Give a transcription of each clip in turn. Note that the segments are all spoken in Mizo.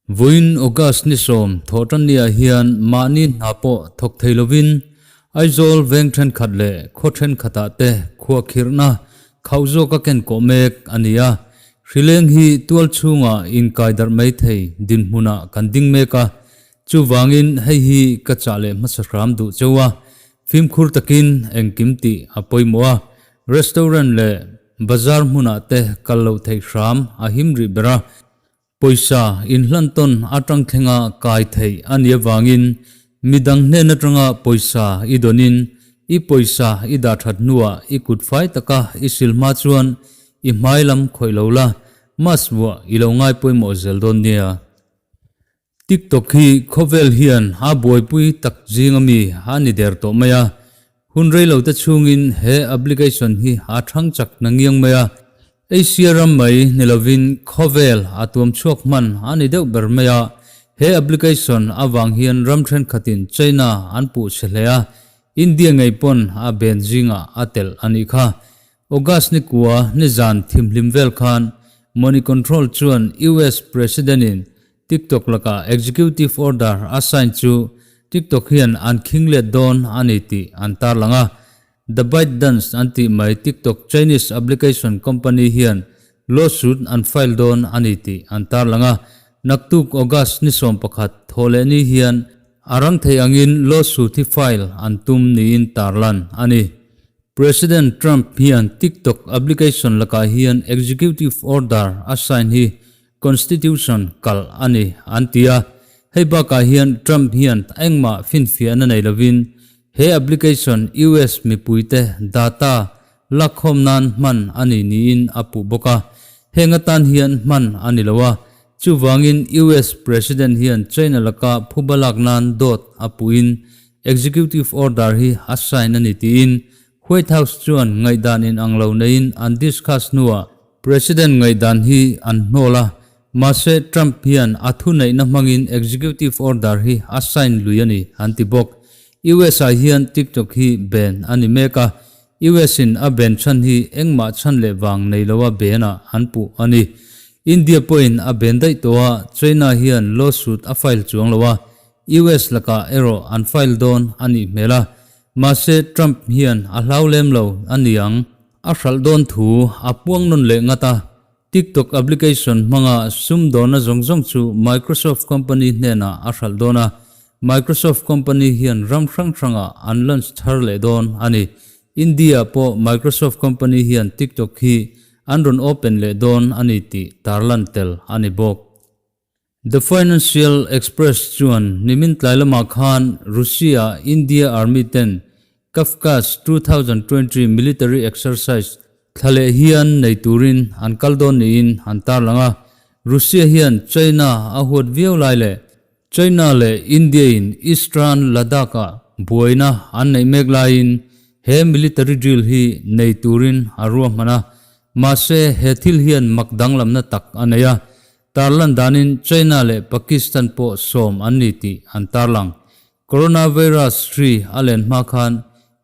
Vawiin August ni sawm thawhtanniah hian mahni hna pawh thawk thei lovin Aizawl veng thenkhat leh khaw thenkhatah te khua khirhna khauh zawka ken kawh mek a ni a. Hrileng hi tual chhungah inkai darh mai thei dinhmunah kan ding mek a, chuvangin hei hi ka chah leh hmasa hram duh cheu a, fimkhur takin engkim tih a pawimawh a, restaurant leh bazar hmunah te kal loh theih hram a him rih ber a. Pawisa inhlantawn atang thlenga kai theih a nih avangin midang hnen atanga pawisa i dawnin i pawisa i dah that hnuah i kut fai taka i sil hma chuan i hmai lam khawih lo la, mask vuah i lo ngai pawimawh zel dawn nia. TikTok hi khawvel hian a buaipui tak zing ami a ni der tawh mai a, Hun reilote chhungin he application hi a thang chak na ngiang mai a, Asia ram mai ni lovin khawvel a tuam chhuak hman a ni deuh ber mai a, he application avang hian ram thenkhatin China an puh chhe hle a, India ngei pawn a ben zingah a telh a nih kha. August ni kua nizan thimhlim vel khan Money Control chuan US President-in TikTok lakah executive order a sign chu TikTok hian an khing let dawn a ni tih an tarlang a. The ByteDance an tih mai TikTok Chinese application company hian lawsuit an file dawn a ni tih an tarlang a. Naktuk August ni 11 thawhleh ni hian a rang thei angin lawsuit hi file an tum niin tarlan a ni. President Trump hian TikTok application lakah hian executive order a sign hi Constitution kalh a ni an ti a, hei bakah hian Trump hian engmah finfiahna nei lovin he application US mipuite data lakkhawm nan hman a ni niin a puh bawk a, heng atan hian hman a ni lo a, chuvangin US President hian China laka phuba lak nan dawt a puhin Executive Order hi a sign a ni tiin White House chuan ngaihdan inang lo neiin an discuss hnuah President ngaihdan hi an hnawl a, mahse Trump hian a thuneihna hmangin executive order hi a sign lui a ni an ti bawk. US ah hian TikTok hi ban a ni mek a, US in a ban chhan hi engmah chhan leh vang nei loa ban ah an puh a ni. India pawhin a ban daih tawh a, China hian lawsuit a file chuang lo a, US lakah erawh an file dawn a nih hmel a, mahse Trump hian a hlau lem lo a ni ang. A hralh dawn thu a puang nawn leh ngat a, TikTok application hmanga sum dawrna zawng zawng chu Microsoft company hnenah a hralh dawn a, Microsoft company hian ram hrang hrangah an launch thar leh dawn a ni. India pawh Microsoft company hian TikTok hi an rawn open leh dawn a ni tih tarlan tel a ni bawk. The Financial Express chuan nimin tlai lamah khan Russia India Army ten Kavkaz 2020 military exercise thla leh hian nei turin an kal dawn niin an tarlang a. Russia hian China a huat viau lai leh China leh India in Eastern Ladakh-ah buaina an neih mek laiin he military drill hi nei turin a ruahman a. Mahse he thil hian mak danglamna tak a nei a. Tarlan danin China leh Pakistan pawh sawm an ni tih an tarlang. Coronavirus hri a len hma khan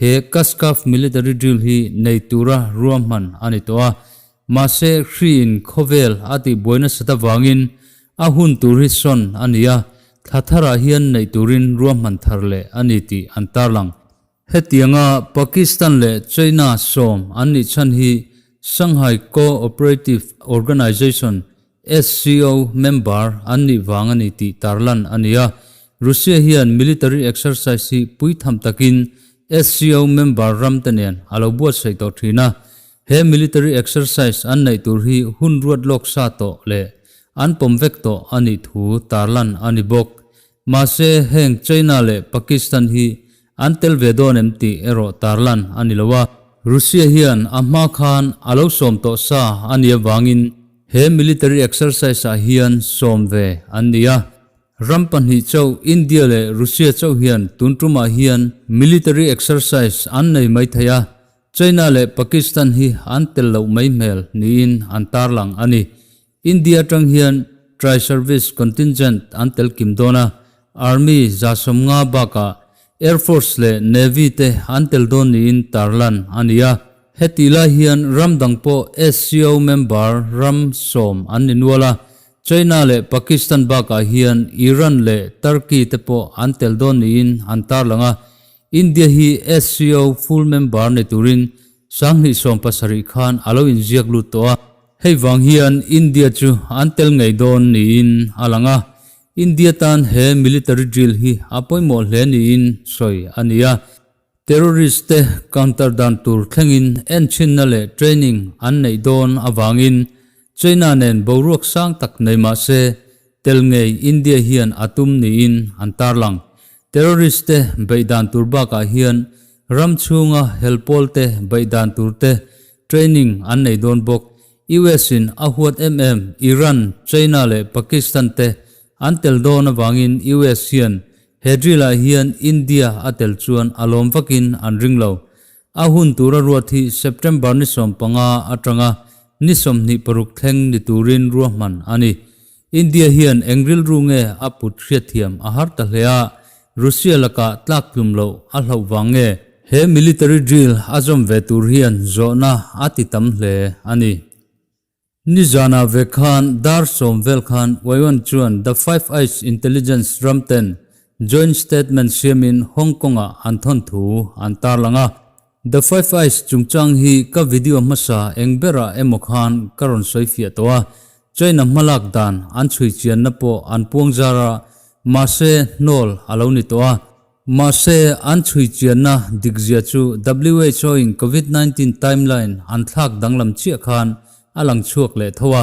he Kaskaf military drill hi nei tura ruahman a ni tawh a, mahse hri in khawvel a tihbuai nasat avangin a hun tur hi sawn a ni a, thla tharah hian neih turin ruahman thar leh a ni tih an tarlang. Hetianga Pakistan leh China sawm an nih chhan hi Shanghai Co-operative Organization, SCO, member an nih vang a ni tih tarlan a ni a. Russia hian military exercise hi puitham takin SCO member ramte nen a lo buatsaih tawh thin a. He military exercise an neih tur hi hun ruat lawk sa tawh leh an pawm vek tawh a nih thu tarlan a ni bawk. Mahse, heng China leh Pakistan hi an tel ve dawn em tih erawh tarlan a ni lo a. Russia hian a hma khan a lo sawm tawh sa a nih avangin he military exercise ah hian sawm ve an ni a. Ram pahnih chauh India leh Russia chauh hian tun tumah hian military exercise an nei mai thei a, China leh Pakistan hi an tel loh mai hmel niin an tarlang a ni. India atang hian Tri-Service Contingent an tel kim dawn a, Army 150 bakah Air Force leh Navy te an tel dawn niin tarlan a ni a. Hetih lai hian ram dang pawh SCO member ram sawm an ni nual a, China leh Pakistan bakah hian Iran leh Turkey te pawh an tel dawn niin an tarlang a. India hi SCO full member ni turin 2017 khan a lo inziak lut tawh a. Hei vang hian India chu an tel ngei dawn niin a lang a. India tan he military drill hi a pawimawh hle niin sawi a ni a. Terrorist te counter dan tur thlengin enchhinna leh training an neih dawn avangin China nen boruak sang tak nei mah se tel ngei India hian a tum niin an tarlang. Terrorist te beih dan tur bakah hian ram chhunga helpawl te beih dan tur te training an nei dawn bawk. US in a huat em em Iran, China leh Pakistan te an tel dawn avangin US hian He drill ah hian India a tel chuan a lawm vakin an ring lo. A hun tura ruat hi September ni 15 atanga ni 26 thleng ni turin ruahman a ni. India hian eng rilru nge a put hriatthiam a har ta hle a, Russia lakah tlak tlum loh a hlauh vang nge he military drill a zawm ve tur hian zawhna a ti tam hle a ni. Nizanah ve khan dar sawm vel khan Waiwan chuan The Five Eyes Intelligence ram ten joint statement siamin Hong Kong-ah an thawn thu an tarlang a. The Five Eyes chungchang hi ka video hmasa eng berah emaw khan ka rawn sawi fiah tawh a, China hmalak dan an chhui chianna pawh an puang zar a, mahse hnawl a lo ni tawh a. Mahse, an chhui chianna dikzia chu WHO in Covid 19 timeline an thlak danglam chiah khan a lang chhuak leh tho a,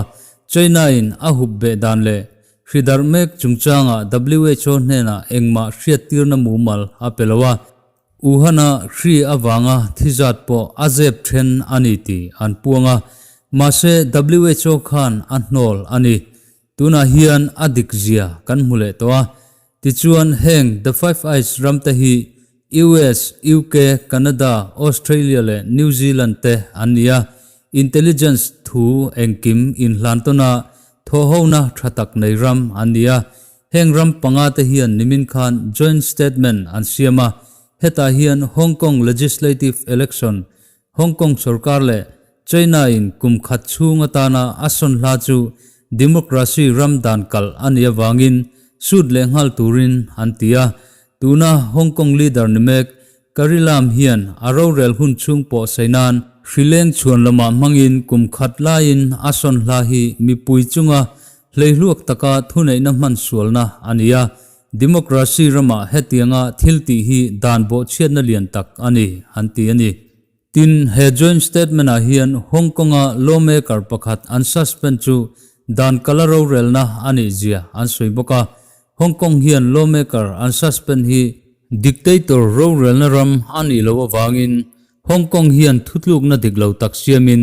China in a hup beh dan leh hri darh mek chungchangah WHO hnenah engmah hriattirna mumal a pe lo a, Wuhan-a hri avanga thi zat pawh a zep then a ni tih an puang a, mahse WHO khan a hnawl a ni. Tunah hian a dikzia kan hmu leh tawh a. Tichuan heng The Five Eyes ram te hi US, UK, Canada, Australia leh New Zealand te an ni a, intelligence thu engkim inhlan tawn a thawhhona tha tak nei ram an ni a. Heng ram panga te hian nimin khan joint statement an siam a, hetah hian Hong Kong legislative election Hong Kong sorkar leh China in kum khat chhung atana a sawn hla chu democracy ram dan kalh a nih avangin sut leh nghal turin an ti a. Tuna Hong Kong leader ni mek Carrie Lam hian a rorel hun chhung pawh sawi nan hrileng chhuan lamah hmangin kum khat laiin a sawn hla hi mipui chunga hleihluak taka thuneihna hman sualna a ni a. Democracy ramah hetianga thil tih hi dan bawhchhiatna lian tak a ni, an ti a ni. Tin, he joint statement ah hian Hong Kong-a lawmaker pakhat an suspend chu dan kala rorelna a nih zia an sawi bawk a. Hong Kong hian lawmaker an suspend hi dictator rorelna ram a nih loh avangin Hong Kong hian thutlukna dik lo tak siamin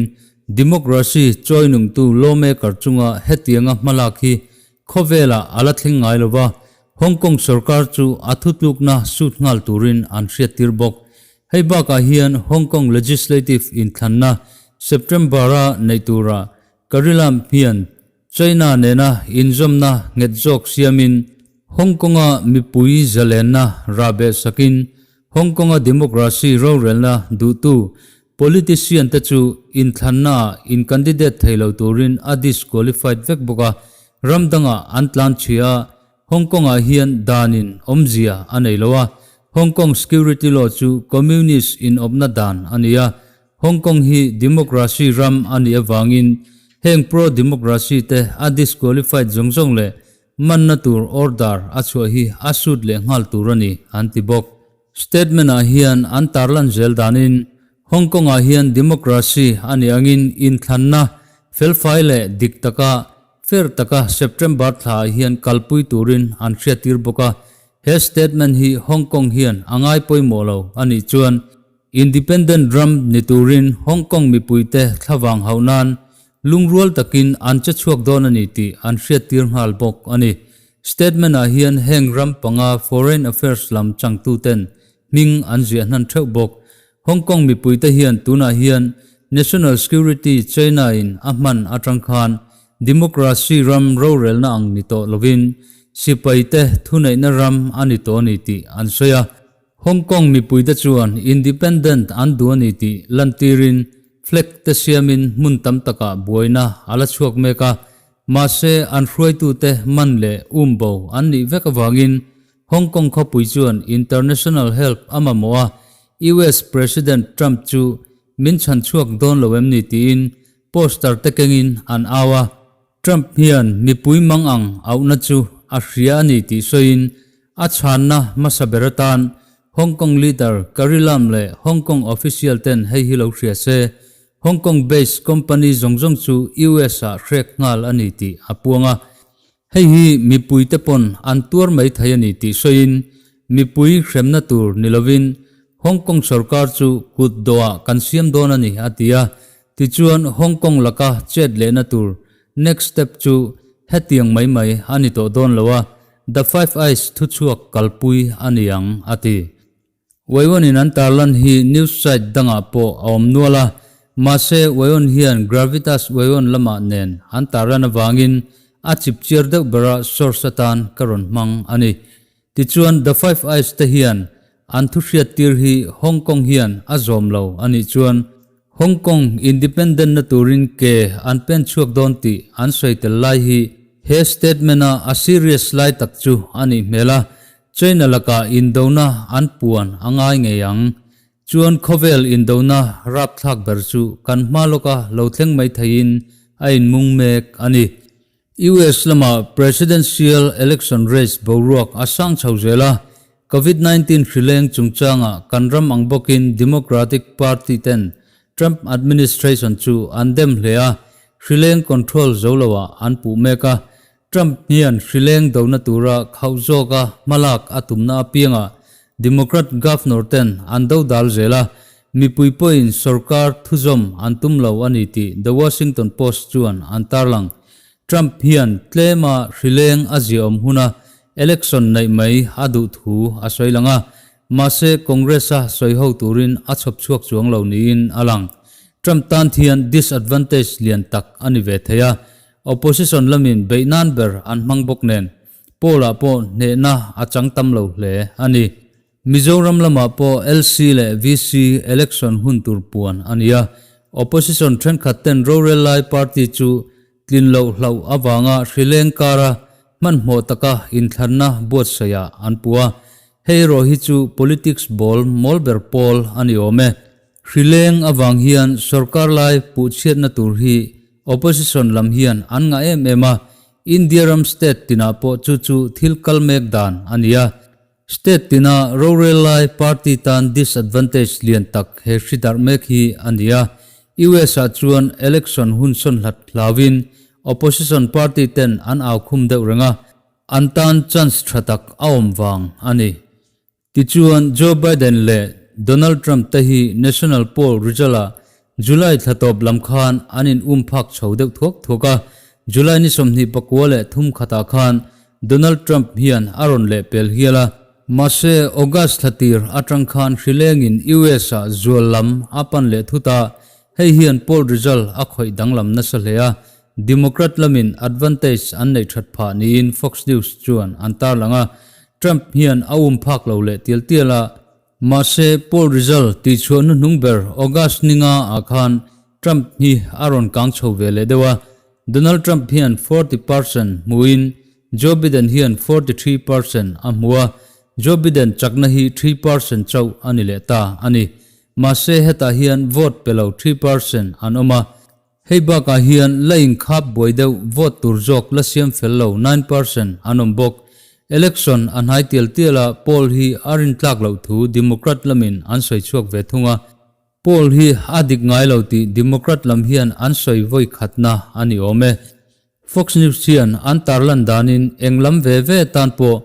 democracy chawinungtu lawmaker chunga hetianga hmalak hi khawvelah a la thleng ngai lo va, Hong Kong sorkar chu a thutlukna sut nghal turin an hriattir bawk. Hei bakah hian Hong Kong Legislative inthlanna September-a neih turah Carrie Lam hian China nena inzawmna nghet zawk siamin Hong Kong-a mipui zalenna rahbeh sakin Hong Kong-a democracy rorelna duhtu politician te chu inthlannaah in-candidate thei lo turin a disqualified vek bawk a, ram dangah an tlan chhia a, Hong Kong-ah hian danin awmzia a nei lo a, Hong Kong Security Law chu Communist inawpna dan a ni a, Hong Kong hi democracy ram a nih avangin heng pro-democracy te a disqualified zawng zawng leh manna tur order a chhuah hi a sut leh nghal tur a ni, an ti bawk. Statement-ah hian an tarlan zel danin Hong Kong-ah hian democracy a nih angin inthlanna felfai leh dik taka Fair taka September thlaah hian kalpui turin an hriattir bawk a, he statement hi Hong Kong hian a ngai pawimawh lo a nih chuan Independent ram ni turin Hong Kong mipuite thlavang hauh nan lungrual takin an che chhuak dawn a ni tih an hriattir nghal bawk a ni. Statement ah hian heng ram panga Foreign Affairs lam changtuten hming an ziah hnan theuh bawk. Hong Kong mipuite hian tunah hian National Security China in a hman atang khan democracy ram rorelna ang ni tawh lovin sipaite thuneihna ram a ni tawh a ni tih an sawi a. Hong Kong mipuite chuan independent an duh a ni tih lantirin flag te siamin hmun tam takah buaina a la chhuak mek a, mahse an hruaitute man leh umbo an nih vek avangin Hong Kong khawpui chuan international help a mamawh a, US President Trump chu min chhan chhuak dawn lo em ni tiin poster te kengin an au a. Trump hian mipui mang ang auhna chu a hria a ni tih sawiin a chhanna hmasa ber atan Hong Kong leader Carrie Lam leh Hong Kong official ten hei hi lo hria se, Hong Kong based company zawng zawng chu US ah hrek nghal a ni tih a puang a. Hei hi mipuite pawn an tuar mai thei a ni tih sawiin mipui hremna tur ni lovin Hong Kong sorkar chu kut dawhah kan siam dawn a ni a ti a. Tichuan Hong Kong laka chet lehna tur next step chu hetiang mai mai a ni tawh dawn lo a, The Five Eyes thuchhuak kalpui a ni ang a ti. Waion in an tarlan hi news site dangah pawh a awm nual a, mahse Waion hian Gravitas Waion lamah nen an tarlan avangin a chipchiar deuh bera source atan ka rawn hmang a ni. Tichuan The Five Eyes te hian an thu hriattir hi Hong Kong hian a zawm lo a nih chuan Hong Kong independent na turin ke an pen chhuak dawn tih an sawi tel lai hi he statement a a serious lai tak chu a nih hmel a, China lakah indona an puan a ngai ngei ang. Chuan khawvel indona rapthlak ber chu kan hma lawka lo thleng mai theiin a inmung mek a ni. US lama presidential election race boruak a sang chho zel a, Covid 19 hrileng chungchangah kan ram ang bawkin Democratic Party ten Trump administration chu an dem hle a, hrileng control zo loah an puh mek a, Trump hian hrileng dona tura khauh zawka hmalak a tumna apiangah Democrat governor ten an do dal zel a, mipui pawhin sorkar thuzawm an tum lo a ni tih The Washington Post chuan an tarlang. Trump hian tlema hrileng a ziaawm huna election neih mai a duh thu a sawi lang a, mahse Congress-a sawi ho turin a chhawp chhuak chuang lo niin a lang. Trump tan thian disadvantage lian tak a ni ve thei a, Opposition lamin beih nan ber an hmang bawk nen poll-ah pawh hnehna a chang tam lo hle a ni. Mizoram lamah pawh LC leh VC election hun tur puan a ni a, opposition thenkhat ten rorel lai party chu tlin loh hlauh avanga hrileng kara hmanhmawh taka inthlanna buatsaihah an puh a, hei erawh hi chu politics ball mawl ber pawl a ni awm e. Hrileng avang hian sorkar lai puhchhiatna tur hi opposition lam hian an ngah em em a, India ram state tinah pawh chu chu thil kal mek dan a ni a. State tina rorel lai party tan disadvantage lian tak he hri darh mek hi a ni a. US ah chuan election hun sawn hlat hlauin opposition party ten an au khum deuh reng a, an tan chance tha tak a awm vang a ni. Tichuan, Joe Biden leh Donald Trump te hi national poll result-ah July thla tawp lam khan an in um phak chho deuh thuak thuak a, July ni 23 khatah khan Donald Trump hian a rawn leh pel hial a. Mahse, August thla tir atang khan hrilengin US-ah zual lam a pan leh thut a, hei hian poll result a khawih danglam nasa hle a, Democrat lamin advantage an neih that phah niin Fox News chuan an tarlang a, Trump hian a um phak lo leh tial tial a, mahse poll result tihchhuah hnuhnung ber August ni nga ah khan Trump hi a rawn kang chho ve leh deuh a, Donald Trump hian 40 percent hmuin Joe Biden hian 43 percent a hmu a, Joe Biden chakna hi 3 percent chauh a ni leh ta a ni. Mahse hetah hian vote pe lo 3 percent an awm a, Hei bakah hian la inkhap buai deuh vote tur zawk la siam fel lo 9 percent an awm bawk. Election a hnai tial tial a, poll hi a rintlak loh thu Democrat lamin an sawi chhuak ve thung a. Poll hi a dik ngai lo tih Democrat lam hian an sawi vawi khatna a ni awm e. Fox News hian an tarlan danin eng lam ve ve tan pawh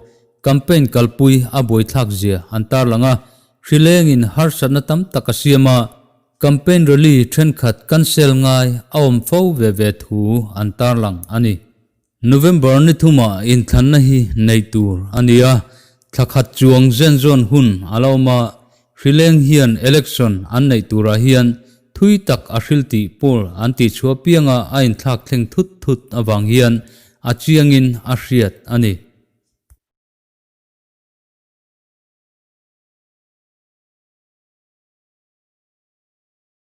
campaign kalpui a buaithlak zia an tarlang a, hrilengin harsatna tam tak a siam a, Campaign rally thenkhat cancel ngai a awm fo ve ve thu an tarlang a ni. November ni thumah inthlanna hi nei tur a ni a, thla khat chuang zen zawn hun a la awm a, hrileng hian election an neih turah hian thui tak a hril tih poll an tihchhuah pianga a inthlak thleng thut thut avang hian a chiangin a hriat a ni.